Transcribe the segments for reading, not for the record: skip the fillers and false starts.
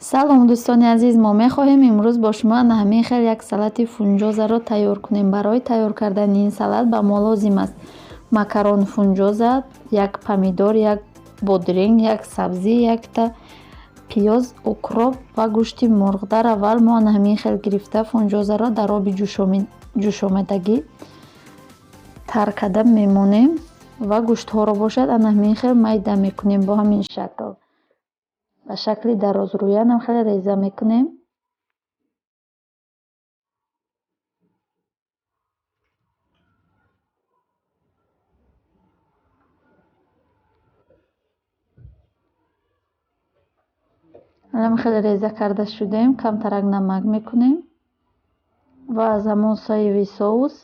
Салом, дӯстони азиз! Мо мехоҳем имрӯз бо шумо ана ҳамин хел як салати фунҷозаро тайёр кунем. Барои тайёр кардани ин салат ба мо лозим аст макарон фунҷоза, як помидор, як бодринг, як сабзӣ, якта пиёз, укроп ва гӯшти мурғ. Дар аввал мо ана ҳамин хел гирифта фунҷозаро дар оби ҷӯшомадагӣ тар карда мемонем ва гӯштҳоро бошад ана ҳамин хел майда мекунем бо ҳамин шакл. Ба шакли дарозрӯянам хеле реза мекунем. Анам хеле реза карда шудем, камтарак намак мекунем ва аз ҳамон соевый соус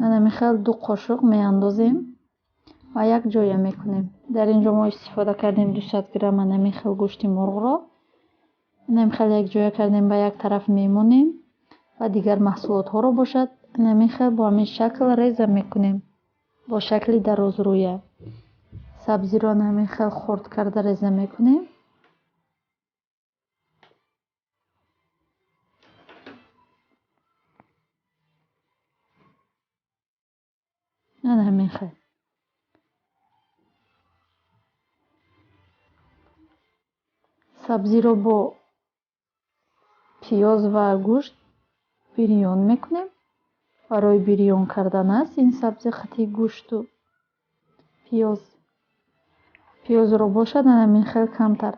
анами хел 2 қошуқ меандозем ва якҷоя мекунем. Дар ин ҷо мо истифода кардем 200 грамм анами хел гӯшти мурғро. Анами хел якҷоя кардем, ба як тараф мемонем ва дигар маҳсулотҳоро бошад анами хел бо ҳамин шакл реза мекунем бо шакли дарозрӯя. Сабзиро анами хел хурд карда реза мекунем. Ана ҳамин хел. Сабзиро бо пиёз ва гӯшт бирён мекунем. Барои бирён кардан аст ин сабзи хати гӯшту пиёз. Пиёзро бошад ана ҳамин хел камтар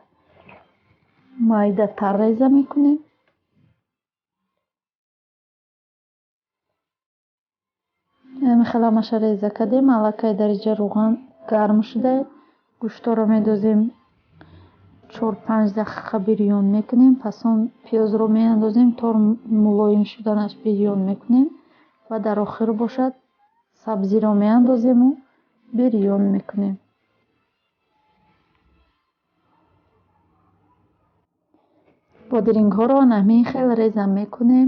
майдатар реза мекунем. Ҳамин хел ҳамаша реза кардем. Аллакай дар инҷа рӯған гарм шуда. Гӯштҳоро медозем, 4-5 дақиқа бирён мекунем. Пас он пиёзро меандозем, то мулоим шуданаш бирён мекунем ва дар охир бошад сабзиро меандозему бирён мекунем. Бодирингҳоро ҳамин хел реза мекунем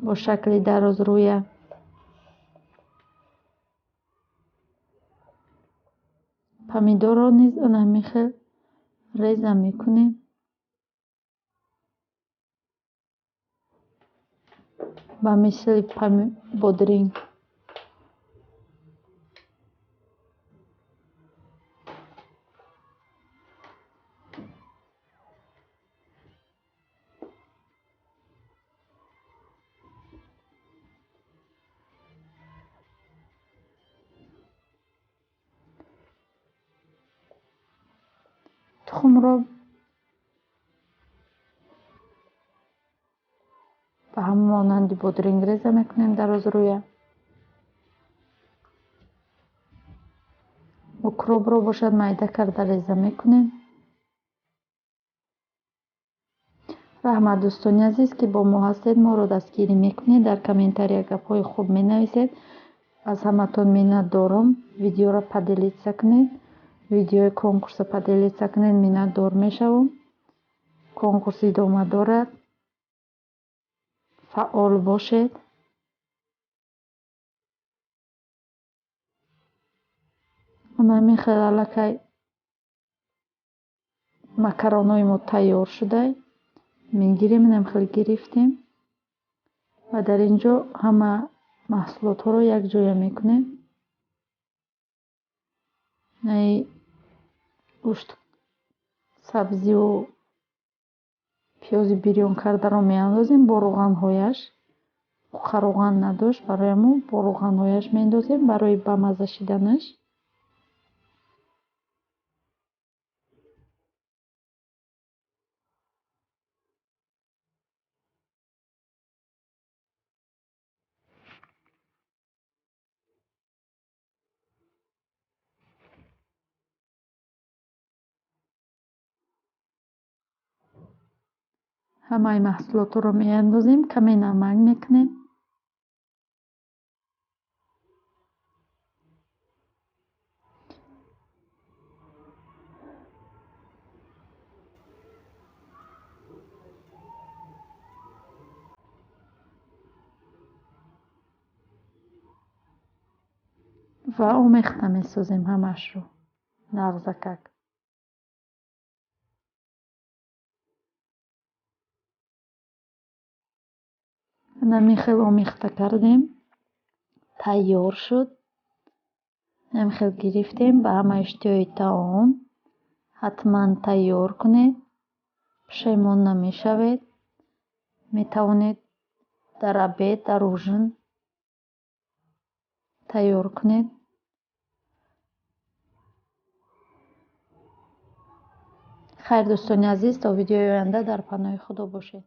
бо шакли дарозрӯя. Помидорро низ ана ҳамин хел реза мекунем. Ба мисли бодринг. Тухмро ба ҳамон монанди бодринг реза мекунем дарозрӯя. Укропро бошад майда карда реза мекунем. Раҳмат, дӯстони азиз, ки бо мо ҳастед, моро дастгирӣ мекунед, дар комментария гапҳои хуб менависед. Аз ҳаматон миннатдорам. Видеоро поделиться кунед, видеои конкурсро поделиться кунед, миннатдор мешавам. Конкурс идома дорад. Фаъол бошед. Ҳамин хел аллакай макаронҳои мо тайёр шуда. Мегирем, инам хел гирифтем ва дар ин ҷо ҳама маҳсулотҳоро якҷоя мекунем. Най гӯшт, сабзиву пиёзи бирён кардаро меандозем бо рӯғанҳояш. Равған надошт, барои ҳамон бо рӯғанҳояш меандозем барои бамазза шиданаш. Ҳамаи маҳсулотҳоро меандозем, каме намак мекунем. Ва омехта месозем ҳамаашро нағзакак. Ҳамин хел омехта кардем, тайёр шуд. Ҳамин хел гирифтем, ба ҳама иштиҳои таом. Ҳатман тайёр кунед, пушаймон намешавед. Метавонед дар обед, дар ужин тайёр кунед. Хайр, дӯстони азиз, то видеои оянда дар паноҳи Худо бошед.